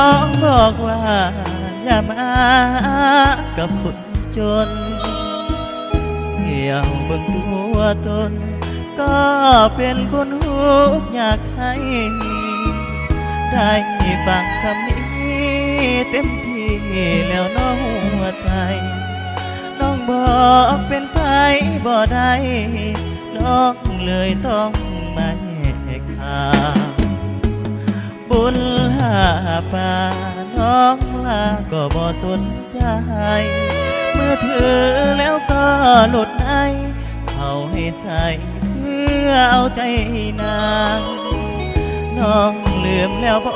ນ້ອງບອກວ່າຢ່າມາກັບຄົນຈົນ ທ່ຽວເບິ່ງຕົວຕົນ ກໍເປັນຄົນທຸກຍາກໄຮ້ ໄດ້ຟັງຄຳນີ້ເຕັມທີ່ແລ້ວນ້ອງຫົວໃຈ ນ້ອງບອກເປັນໄປບໍ່ໄດ້ ນ້ອງເລີຍຕ້ອງມາແຍກທາງ ບຸນຫາປາ ນ້ອງລາກໍບໍ່ສົນໃຈ ມືຖືແລ້ວກໍຫຼຸດໃນ ເຂົາໃຫ້ໃສ່ເພື່ອເອົາໃຈນາງ ນ້ອງລືມແລ້ວບໍ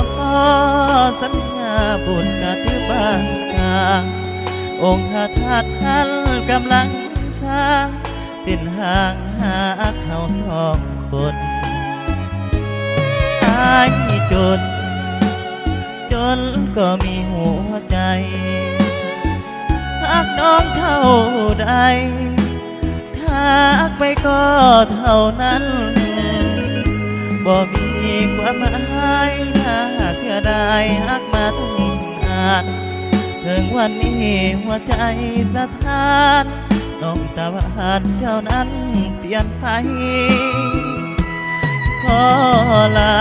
ສັນຍາບຸນກະຖືບາງກາງ ອົງພະທາດທ່ານກຳລັງສ້າງ ເສັ້ນທາງຫາເຮົາສອງຄົນ ອ້າຍຈົນ ຈົນກໍມີຫົວໃຈ ຮັກນ້ອງເທົ່າໃດ ທັກໄປກໍເທົ່ານັ້ນ ບໍ່ມີຄວາມໝາຍ ໜ້າເສຍດາຍ ຮັກມາຕັ້ງນານ ເຖິງວັນນີ້ຫົວໃຈສະທ້ານ ນ້ອງຕາຫວານເຈົ້ານັ້ນປ່ຽນໄປ ຂໍລາ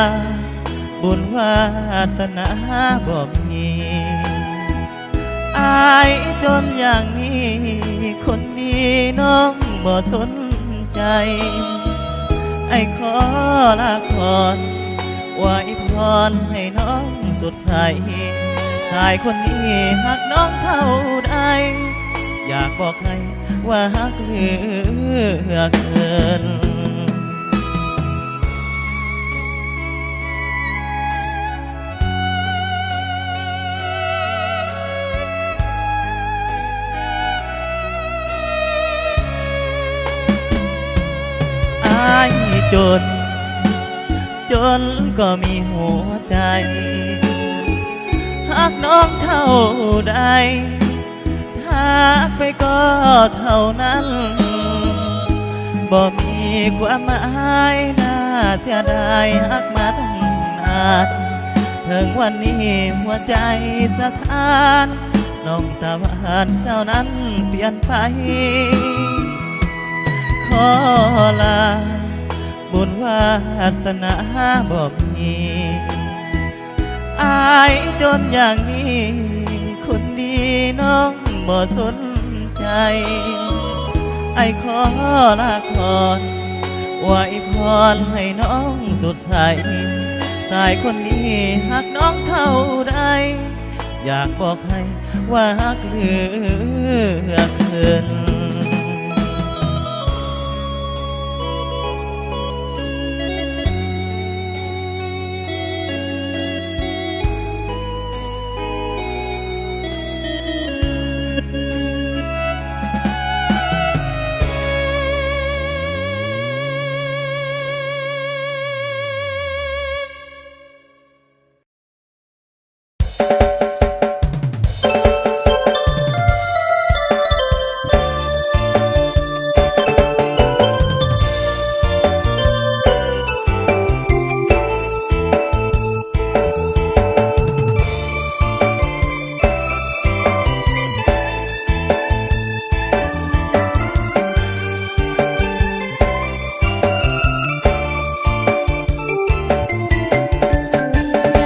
ບຸນວາສະໜາບໍ່ມີ ອ້າຍຈົນຢ່າງນີ້ ຄົນດີນ້ອງບໍ່ສົນໃຈ ອ້າຍຂໍລາກ່ອນ ອວຍພອນໃຫ້ນ້ອງສົດໃສ ຊາຍຄົນນີ້ຮັກນ້ອງເທົ່າໃດ ຢາກບອກໃຫ້ ວ່າຮັກເຫຼືອເກີນ ອ້າຍຈົນ ຈົນກໍມີຫົວໃຈ ຮັກນ້ອງເທົ່າໃດ ທັກໄປກໍເທົ່ານັ້ນ ບໍ່ມີຄວາມໝາຍ ໜ້າເສຍດາຍ ຮັກມາຕັ້ງນານ ເຖິງວັນນີ້ຫົວໃຈສະທ້ານ ນ້ອງຕາຫວານເຈົ້ານັ້ນປ່ຽນໄປ ຂໍລາ ບຸນວາສະໜາບໍ່ມີ ອ້າຍຈົນຢ່າງນີ້ ຄົນດີນ້ອງບໍ່ສົນໃຈ ອ້າຍຂໍລາກ່ອນ ອວຍພອນໃຫ້ນ້ອງສົດໃສ ຊາຍຄົນນີ້ຮັກນ້ອງເທົ່າໃດ ຢາກບອກໃຫ້ວ່າຮັກເຫຼືອເກີນ. ຢ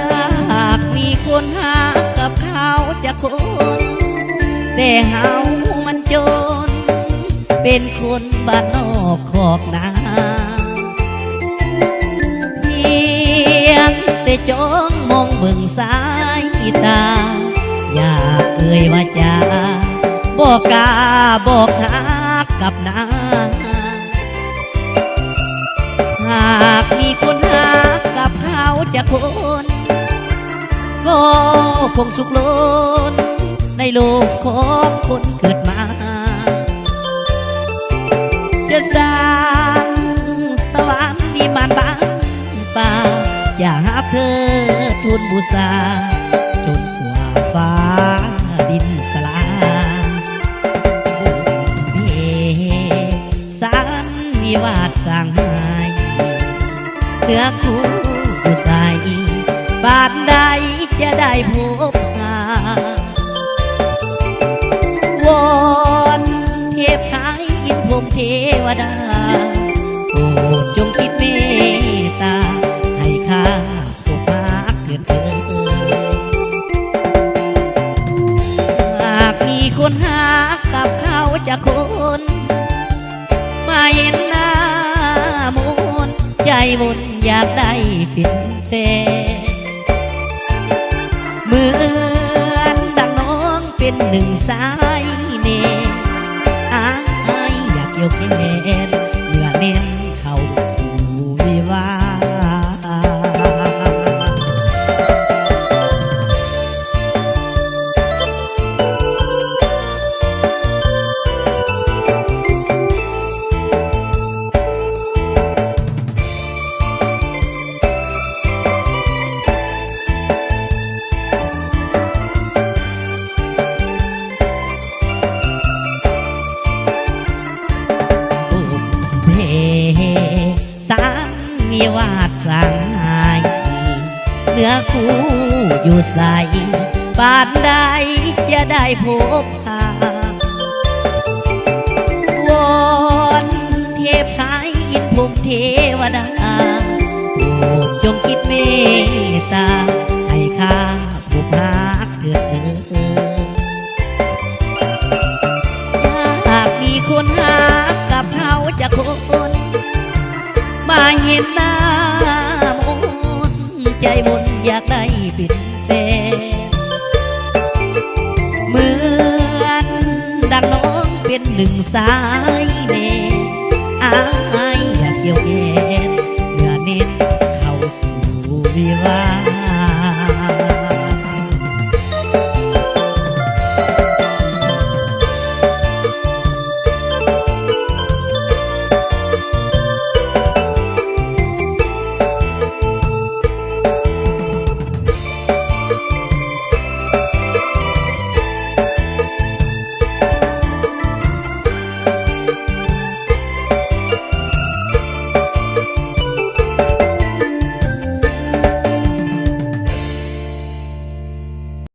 າກມີຄົນຮັກກັບເຂົາຈັກຄົນ ແຕ່ເຮົາມັນຈົນ ເປັນຄົນບ້ານນອກຄອກນາ ພຽງແຕ່ຈ້ອງມອງເບິ່ງສາຍຕາ ຢາກເອີ່ຍວາຈາ ບໍ່ກ້າບອກຮັກກັບນາງ ຫາກມີຄົນຮັກກັບເຂົາຈັກຄົນ ກໍຄົງສຸກລົ້ນໃນໂລກຂອງຄົນເກີດມາ ຈະສ້າງສະຫວັນວິມານບາງປ່າ ຈະຮັບເທີທູນບູຊາ ຈົນກວ່າຟ້າດິນສະຫຼາຍ ບຸນເພ ສັນນິວາດສ້າງໃຫ້ ເນື້ອຄູ່ຢູ່ໃສ ປານໃດຈະ ໄດ້ພົບຫາ ວອນເທບໄທອິນພົມເທວະດາ ໂປດຈົ່ງຄິດເມດຕາ ໃຫ້ຂ້າພົບຮັກເທີດເອີຍ ຫາກມີຄົນຮັກກັບເຂົາຈັກຄົນ ມາເຫັນໜ້າມົນ ໃຈວົນຢາກໄດ້ເປັນແຟນ ເໝືອນດັ່ງນ້ອງເປັນໜຶ່ງສາຍແນນ ອ້າຍຢາກກ່ຽວແຂນ ເໜືອແໜ້ນເຂົ້າສູ່ວິວາ. ບຸບເພ ສັງວິວາດສ້າງໃຫ້ ເນື້ອຄູ່ຢູ່ໃສ ປານໃດຈະໄດ້ພົບຫາ ວອນເທບໄທອິນພົມເທວະດາ ໂປດຈົ່ງຄິດເມດຕາ ໃຫ້ຂ້າພົບຮັກເທີດເອີຍ ຫາກມີຄົນຮັກກັບເຮົາຈັກຄົນ ມາເຫັນໜ້າມົນ ໃຈວົນຢາກໄດ້ເປັນແຟນ ເໝືອນດັ່ງນ້ອງເປັນໜຶ່ງສາຍແນນ ອ້າຍຢາກກ່ຽວແຂ